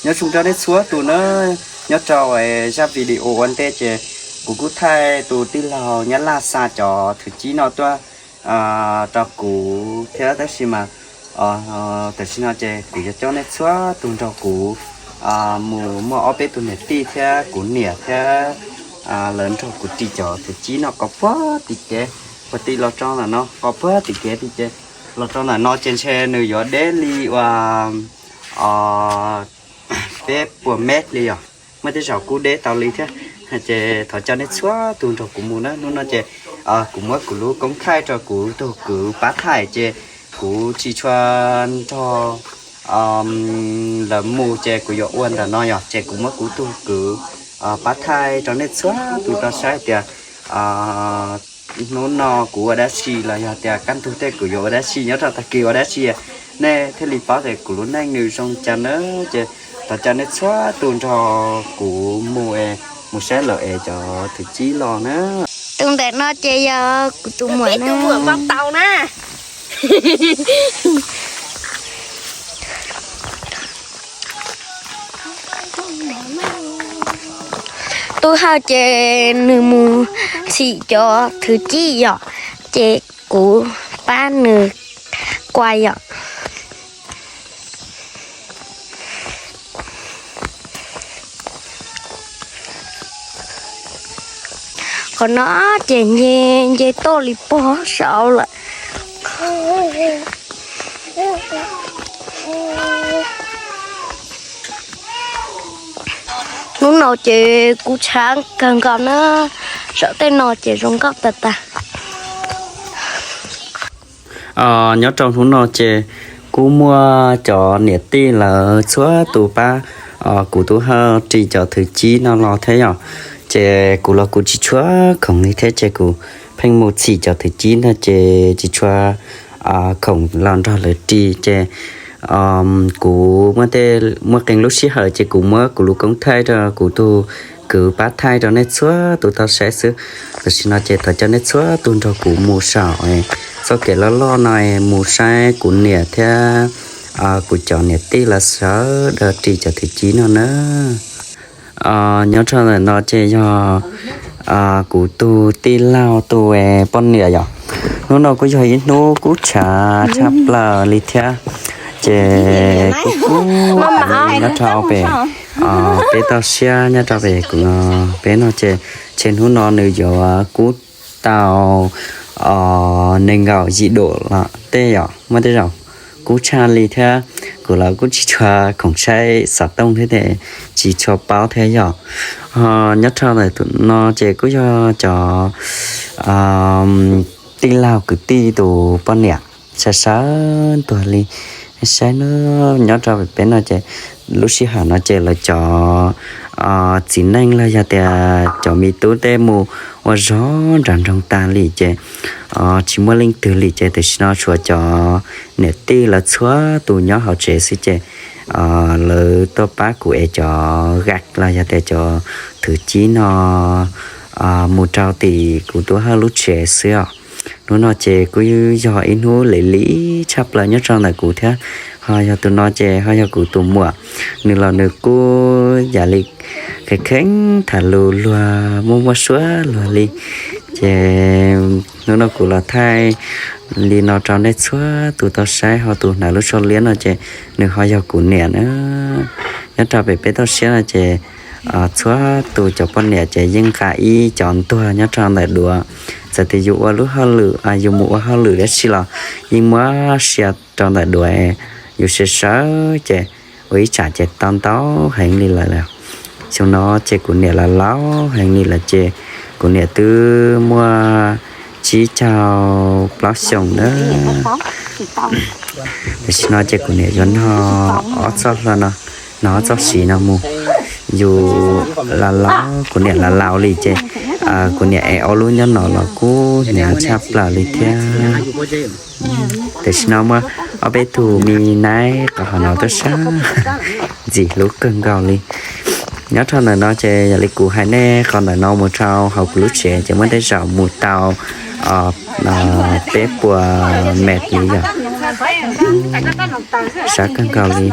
Nyob zoo rau nej txhua tus na, nyob rau zaj video ua ntej ces kuv kuj thaij tus tij laug Nyab Laj xa cov thwv cib no tuaj rau kuv thiab, tab sis mas tam sim no ces kuv yuav coj nej txhua tus nrog kuv mus muaj ob peb tug niam tij thiab kuv niam thiab lawv nrog kuv ris cov thwv cib no qhov puag tim kev, puag tim los rau ntawm no, qhov puag tim kev tim ces los rau ntawm no ces ntshe nws yuav deb li uas peb puas mev li os, muaj tej zaum kuj deb tau li thiab. Ces thov coj nej txhua tus nrog kuv mus na. Hnub no ces kuv muab kuv lub koob thaij rau kuv tus kwv pab thaij ces kuv tsis tshua nrog lawv mus ces kuv yuav ua ntawm no yog ces kuv muab kuv tus kwv pab thaij rau nej txhua tus tau saib tias hnub no kuv ua dab tsi los yog tias kaj ntug tej kuv yuav ua dab tsi nyob rau tag kis ua dab tsi, nej thiaj li paub tias kuv lub neej nws zoo cas na. Ces thov coj nej txhua tus nrog kuv mus, mus saib lawv ev cov thwv cib los na. Tus ntawm no ces yog kuv tus muam na. Tub Hawj ces nws mus txhim cov thwv cib yom, ces kuv pab nws kuaj yom. Qhov no ces nce, nce tuaj li pog saud lawm. Hnub no ces kuv tshav kawg nkaus na, saum tej no ces zoo nkauj tas tas. Nyob rau hnub no ces kuj muaj cov niam tij lawv txhua tus pab kuv Tub Hawj ris cov thwv cib no los thiab yom. Ces kuv los kuv tsis tshua khoom li thiab ces kuv pheej mus txhim cov thwv cib ntag ces tsis tshua khoom los nrog lawv ris ces kuv muaj tej, muaj qee lub sij hawm ces kuv muab kuv lub koob thaij rau kuv tus kwv pab thaij rau nej txhua tus tau saib xwb. Tam sim no ces thov coj nej txhua tus nrog kuv mus saum txoj kev loj loj no mus saib kuv niam thiab kuv cov niam tij lawv sawv daws ris cov thwv cib no na. Nyob rau ntawm no ces yog kuv tus tij laug tus poj niam yom. Hnub no kuj yog ib hnub kub tshav tshaj plaws li thiab. Ces kuj kub nyob rau pem, peb toj siab nyob rau pem kuv, peb no ces, ces hnub no nws yuav kub tau nees nkaum yim dum los tej yom, muaj tej zaum kub tshaj li thiab. Kuv los kuj tsis tshua khoom saib xov tooj thiab ces tsis tshua paub thiab yom. Nyob rau ntawm no ces kuj yog cov tij laug kwv tij tus poj niam sawv sawv ntuag li. Saib no, nyob rau pem no ces lub sij hawm no ces lawv cov txiv neej los yog tias cov me tub tej mus ua zog nram nroog tag li ces tsis muaj leej twg li ces tam sim no tshuav cov niam tij lawv txhua tus nyob hauv tsev xwb ces lawv tuaj pab kuv ev cov gaj los yog tias cov thwv cib no mus rau tim kuv Tub Hawj lub tsev xwb os. Hnub no ces kuj yog ib hnub lim lim tshaj plaws nyob rau ntawm kuv thiab. Ho yog tus no ces ho yog kuv tus muam, nws los nws kuj yam li kheev kheev tham lus luag muaj muaj suab luag li. Ces hnub no kuv los thaij li no rau nej txhua tus tau saib, ho tus hnav lub tsho liab no ces nws ho yog kuv niam na. Nyob rau pem peb toj siab no ces txhua tus cov poj niam ces yeej nqa ib cov ntuag nyob rau ntawm duav. Txawm tias yus ua lub hauj lwm, yus mus ua hauj lwm dab tsi los yeej muab sia rau ntawm duav, yus sawv sawv ces ua ib tsam ces tau ntau heev li lawm. Xyoo no ces kuv niam los laus heev li lawm ces kuv niam twb muaj tsib caug plaub xyoos na. Tam sim no ces kuv niam yuav nog ob txoj hlua no, nog ob txoj siv no mus. Yus los laus, kuv niam los laus li ces kuv niam ev ob lub nyob no los kuj hnav tshaj plaws li thiab. Tam sim no muaj ob peb tug me naib qhov no tuaj sab ntxim hlub kawg nkaus li. Nyob rau ntawm no ces yog li kuv hais nej qhov ntawm no mus rau hauv kuv lub tsev ces muaj tej zaum mus tau peb puas mev li yom. Sab kawg nkaus li.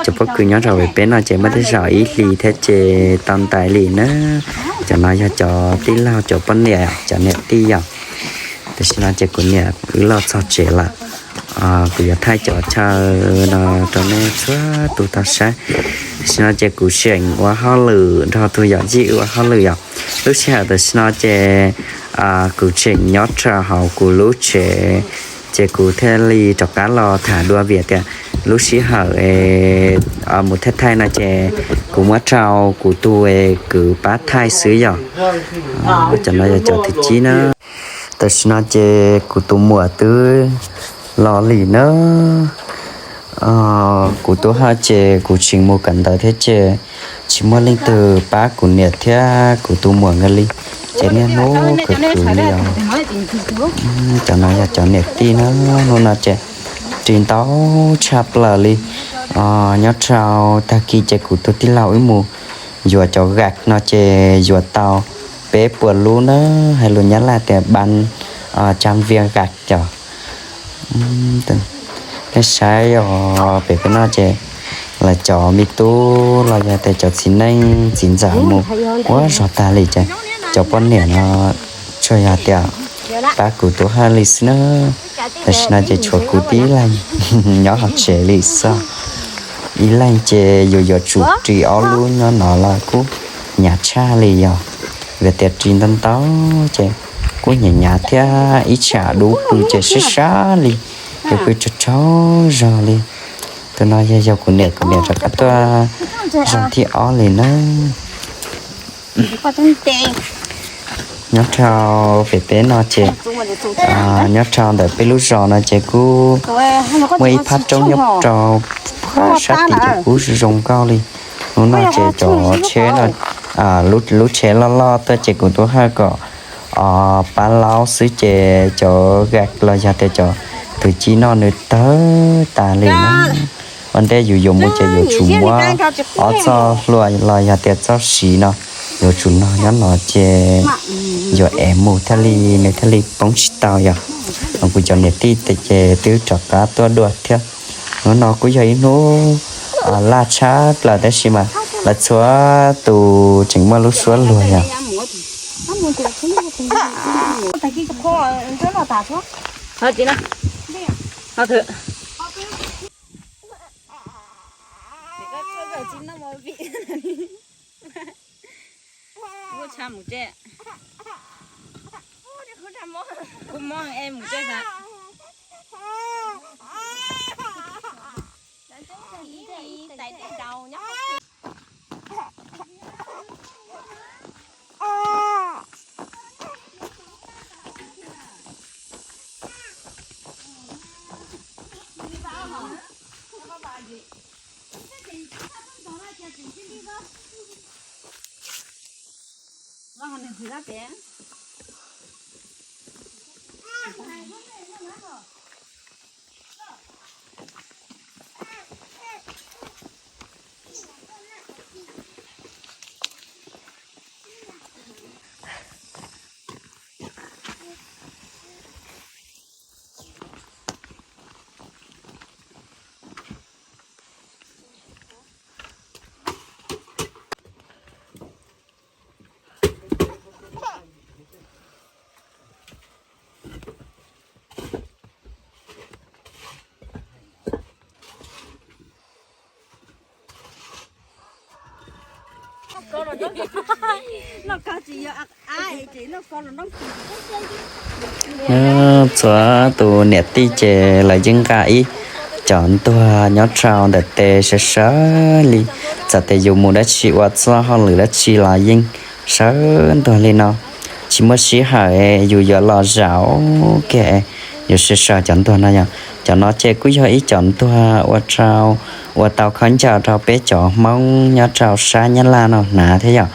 Cov pob kws nyob rau pem no ces muaj tej zaum ib hlis thiab ces tau ntais li na. Cov no yog cov tij laug cov poj niam, cov niam tij yom. Tam sim no ces kuv niam wb los txog tsev lawm. Kuv yuav thaij cov chaw no rau nej txhua tus tau saib. Tam sim no ces kuv tseem ua hauj lwm nrog tus yom yij wb ua hauj lwm yom. Lub sij hawm tam sim no ces kuv tseem nyob rau hauv kuv lub tsev, ces kuv thiaj li rov qab los tham dua vim tias lub sij hawm mus thaij thaij no ces kuv muab rau kuv tus kwv pab thaij xwb yom. Cov no yog cov thib ib na. Tam sim no ces kuv tus muam twb los li na. Kuv tuaj haj ces kuv tseem mus kawm ntawv thiab ces tsis muaj leej twg pab kuv niam thiab kuv tus muam nkawd li, ces niaj hnub khwv khwv li os. Cov no yog cov niam tij na, hnub no ces ris ntau tshaj plaws li. Nyob rau tag kis ces kuv tus tij laug wb mus yuav cov gam no ces yuav tau peb puas lub na, hais lus Nyab Laj tias ba trăm viên gạch yom. Nej saib os, pem pem no ces lawv cov me tub los yog tias cov txiv neej txiv ntxawm mus ua zog tag li ces cov poj niam no tsuas yog tias pab kuv tus haj li xwb na. Tam sim no ces tshuav kuv tib leeg nyob hauv tsev li xwb. Ib leeg ces yus yuav tsum ris ob lub nyob no los kuj hnyav tshaj li yom. Vim tias ris ntau ntau ces kuj hnyav hnyav thiab ib tsam dub pw ces sib sab li, yuav pw tsaug tsaug zog li. Tus no yog yog kuv niam, kuv niam rov qab tuaj zog thib ob li na. Nyob rau pem peb no ces, nyob rau ntawm peb lub zos no ces kuj muaj ib phab roob nyob rau puag sab tim ces kuj zoo nkauj li. Hnub no ces cov tsheb no, lub tsheb loj loj tuaj ces kuv tus haj kom pab laub xwb ces cov gam los yog tias cov thib ib no nws tawg tas li na. Ua ntej yus yuav mus ces yuav tsum muab ob txoj hlua los yog tias txoj siv no, yuav tsum no nyob no ces yuav ev mus thiaj li nws thiaj li poob tsis tau yom. Kuv cov niam tij ces twb rov qab tuaj dua thiab. Hnub no kuj yog ib hnub laj tshaj plaws tab sis mas lawv txhua tus tseem muaj lub suab luag yom. Txhua tus niam tij ces lawv yeej nqa ib cov ntuag nyob rau ntawm tes sawv sawv li. Txawm tias yus mus dab tsi ua txoj hauj lwm dab tsi los yeej sawv ntuag li no. Tsis muaj sij hawm yus yuav los zaum kiag yuav sawv sawv cov ntuag no yom. Cov no ces kuj yog ib cov ntuag ua rau ua tau khaub ncaws rau peb cov Hmoob nyob rau sab Nyab Laj no hnav thiab yom.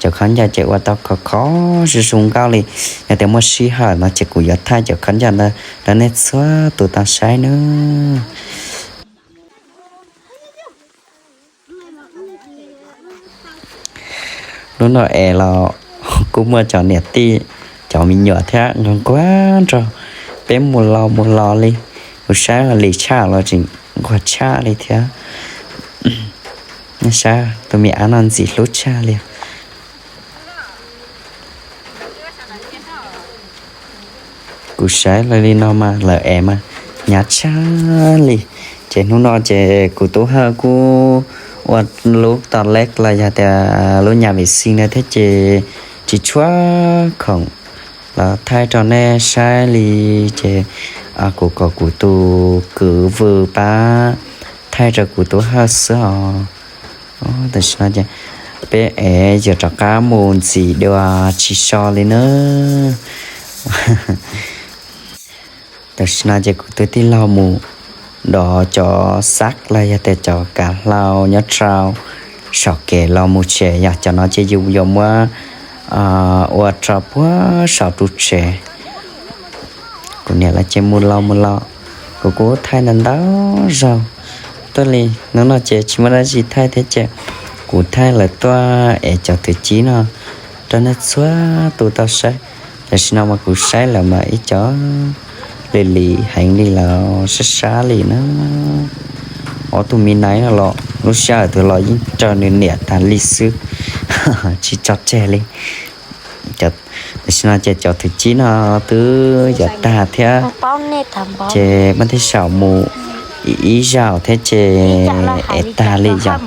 Cov khaub ncaws ces ua tau khov kho zoo zoo nkauj li. Yog tias muaj sij hawm no ces kuv yuav thaij cov khaub ncaws ntawd rau nej txhua tus tau saib nawb. Hnub no es los kuj muaj cov niam tij, cov me nyuam thiab nquag nquag nrog peb mus los mus los li. Kuv saib li tshaj los tseem nquag tshaj li thiab. Nej saib tus me ab no ntxim hlub tshaj li. Kuv saib lawv li no mas lawv ev mas hnyav tshaj li. Ces hnub no ces kuv tub Hawj kuj ua lub tos lej los yog tias lub nyas vem xi no thiab ces tsis tshua khoom los thaij rau nej saib li. Ces kuv kom kuv tus kwv Vws pab thaij rau kuv tub Hawj xwb os. Tam sim no ces peb ev yuav rov qab mus ntxiv dua tsis so li na. Tam sim no ces kuv tus tij laug mus dov cov xab los yog tias cov kav hlau nyob rau saum kev los mus tsev, yog cov no ces yus yuav muab ua rau puag saum ru tsev. Kuv niam lawv ces mus los mus los, kuv kuj thaij ntau ntau zaug tuaj li. Hnub no ces tsis muaj dab tsi thaij thiab ces kuv thaij lawv tuaj ev cov thwv cib no rau nej txhua tus tau saib. Tam sim no mas kuv saib lawv mas ib co lim lim heev li lawm, sab sab li na. Ob tug me nais no los lub sij hawm twg los yeej raws nws niam tas li xwb, tsis tso tseg li. Tam sim no ces cov thwv cib no twb yuav tag thiab, ces pab thiaj xyaum mus ib zaug thiab ces ev tag li yom.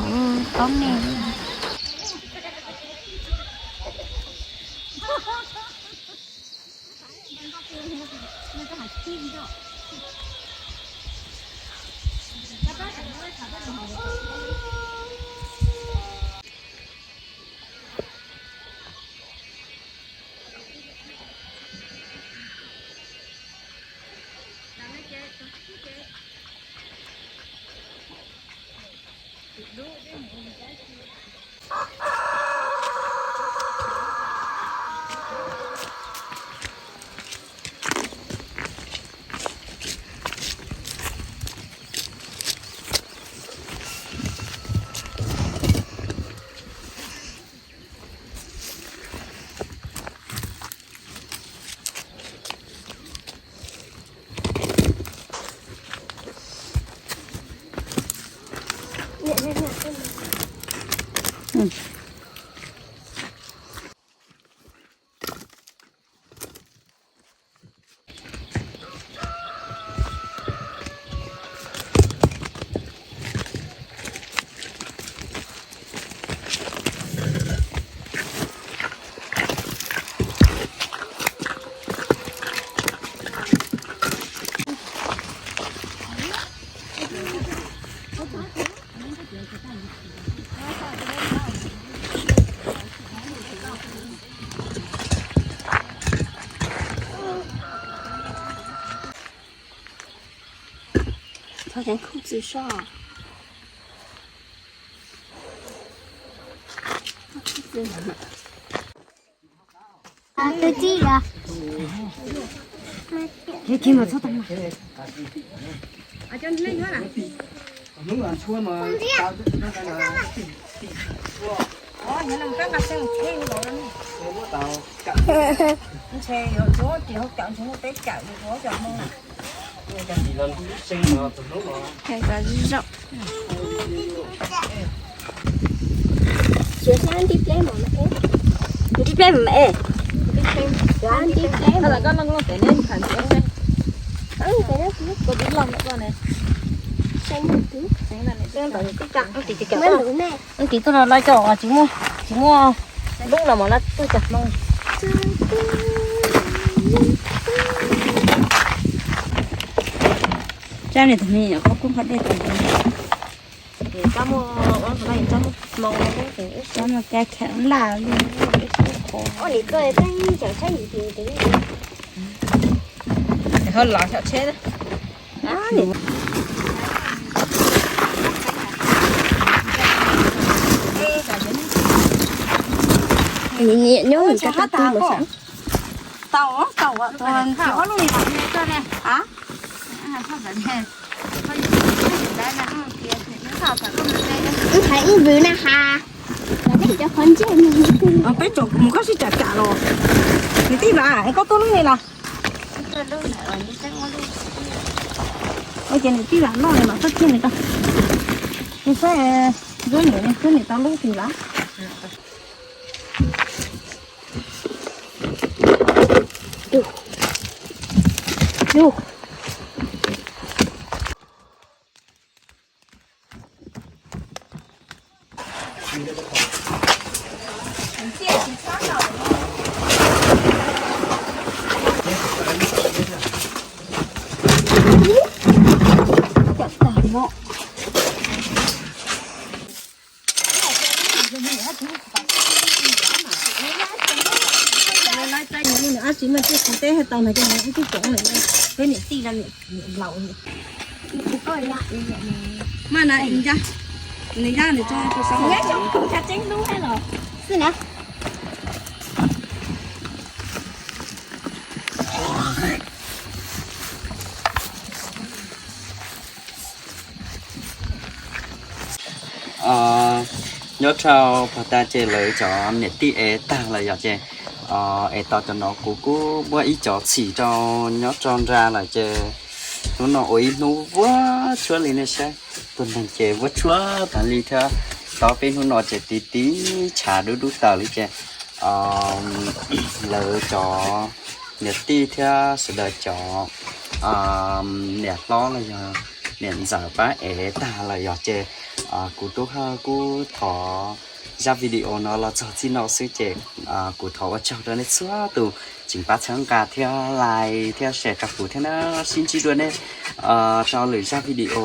Nrib pleb mas e, nrib pleb, ub, tim tuaj no lawv cov tsis muaj, tsis muaj dub los mas lawv tuaj cov Hmoob. Tsab niag tus me nyuam qhuav kub qhov dej tas, cov muaj, cov muaj Hmoob, cov muaj cai khav laj li. Ho los xyaum tsheb na. Nyiam nyob nws cov tau tu mas sav. Tau, tau, tau, ob lub li mas. Wb hais wb vwm na has, los nej cov qhov ntsej. Peb tsom mus koj sib tsam tsam los. Nws tij vam es koj tuaj lub li los. Ua ces nws tij vam noj li mas txhob kiag nws rau. Nws saib Ntxuab niam, ntxuab niam tau lub twg lawm? Yus, yus. Ab tsi mas tej kuv teb tau no ces nws ib tug coob lawm, peb niam tij los niam laus. Mas na, nws yaj nws tso tus sau. Xwb na. Nyob rau pog tas ces lawv cov niam tij ev tag lawm yom ces ev tau cov no kuv kuj muab ib cov txhim rau nyob rau nra lawm ces hnub no ua ib hnub vuab tsuab li nej saib. Tus neeg ces vuab tsuab tas li thiab, tau peb hnub no ces tiv tiv tshav dub dub taws li ces lawv cov niam tij thiab sawv daws cov niam hlob los yog niam ntxawm pab ev tag lawm yom ces kuv tub Hawj kuj thov zaj video no los txog txij no xwb ces kuv thov ua tsaug rau nej txhua tus tseem pab txhawb nqa thiab like thiab share rau kuv thiab na. Sib ntsib dua nej rau lwm zaj video.